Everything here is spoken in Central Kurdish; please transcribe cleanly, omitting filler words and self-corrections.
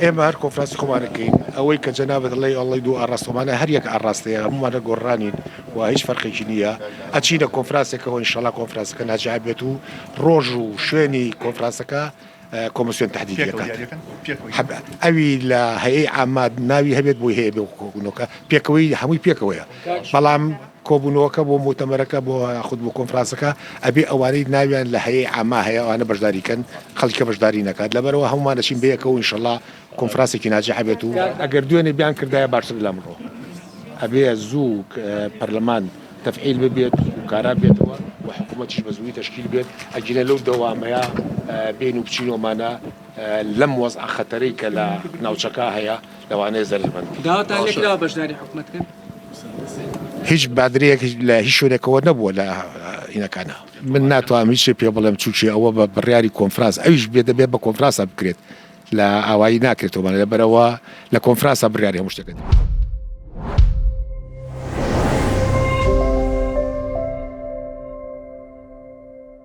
ئێمە هەر کۆنفرانسی خۆمان ئەکەین، ئەوەی کە جەنابت ئەڵێی ئەڵێی دوو ئاڕاستەمانە هەر یەک ئاڕاستەیە هەموومان هەر گۆڕانین و هیچ فەرقێکی نییە، ئەچینە کۆنفرانسێکەوە ئینشەڵا کۆنفرانسەکە ناجیح بێت و ڕۆژ و شوێنی کۆنفرانسەکە کۆمسیۆن تەحدیدی ئەکات ئەوی لە هەیئەی عامە ناوی هەبێت بۆی هەیە بێ کۆبوونەوەکە پێکەوەی هەمووی پێکەوەیە بەڵام کۆبوونەوەکە بۆ موتەمەرەکە بۆ یاخود بۆ کۆنفرانسەکە ئەبێ ئەوانەی ناویان لە هەیئەی عامە هەیە ئەوانە بەشداری کەن خەڵکیکە بەشداری نەکات لەبەرئەوە هەموومان ئەچین بەیەکەوە ئینشەڵا کۆنفرانسێکی ناجح ئەبێت و ئەگەر دوێنێ بیان کردایە باشتر لەمڕۆ ئەبێ زوو پەرلەمان تەفعیل ببێت و کارا بێتەوە و حکوومەتیش بە زووی تەشکیل بێت ئەگینە لەو دەوامەیە بێین و بچینەوەمانە لەم وەزعە خەتەرەی کە لە ناوچەکە هەیە لەوانەیە زەرەرمەند بین. داواتان لێکراوە بەشداری حکومەت بکەن؟ هیچ بادرەیەک لە هیچ شوێنێکەوە نەبووە لە هینەکانە. من ناتوانم هیچ شتێک پێ بڵێم چونکی ئەوە بە بڕیاری کۆنفرانس ئەویش بێ دەبێت بە کۆنفرانسا بکرێت لە ئاوایی ناکرێتەوە لەبەرئەوە لە کۆنفرانسا بڕیاری هەموو شتێک دەدرێت.